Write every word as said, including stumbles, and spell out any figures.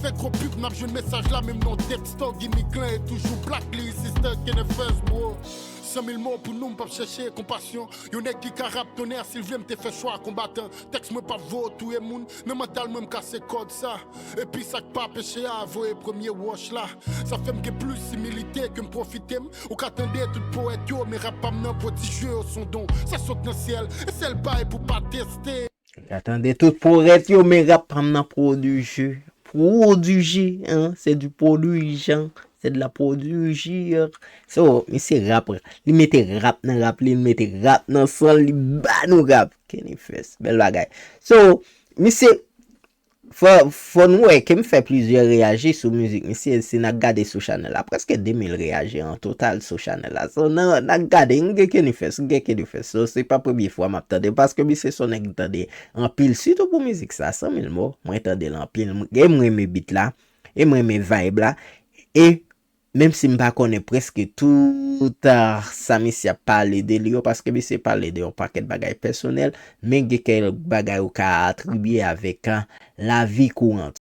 Fè gwo pib, n ap jwenn mesaj la, menm non Dexter, Gimmiclan e toujou Black Lyricist, Kenny Fest, bro. San mil mo pou nou, m p ap chèche konpasyon. Yon nèg ki ka rap tonnè, si l vle m te fè chwa konbatan. Tèks mwen p ap voye w touye moun, nan mantal mwen m kase kòd sa. Epi sa k pa peche a voye premye wòch la. Sa fè m gen plis imilite ke m pwofite m. Ou ka tande tout powèt yo, men rap pa m nan pwodijye yo s on don. Sa sot nan syèl, e sèl bay pou pa teste. Atande tout powèt yo, men rap pa m nan pwodijye. Pwodijye, hein, c'est du pwodijye, c'est de la pwodijye. So, misye rap, li mete rap nan rap li, li mete rap nan san li, ba nou rap. Kenny Fest, bèl bagay. So, misye, fò, fò nou wè ke m fè plizyè reyaji sou mizik misye, si n ap gade sou chanèl la, prèske de mil reyaji an total sou chanèl la. So, nan, n ap gade, m gen Kenny Fest, m gen Kenny Fest. So, se pa premye fwa m ap tande, paske misye se yon nèg m tande anpil, sitou pou mizik sa, san mil mo, mwen tande l anpil, m, e m renmen beat la, e m renmen vibe la, e menm si m pa konnen prèske tout ah, sa misye ap pale de li yo, paske misye pale de yon pakèt bagay pèsonèl, men gen kèk bagay ou ka atribye avèk ah, lavi kourant.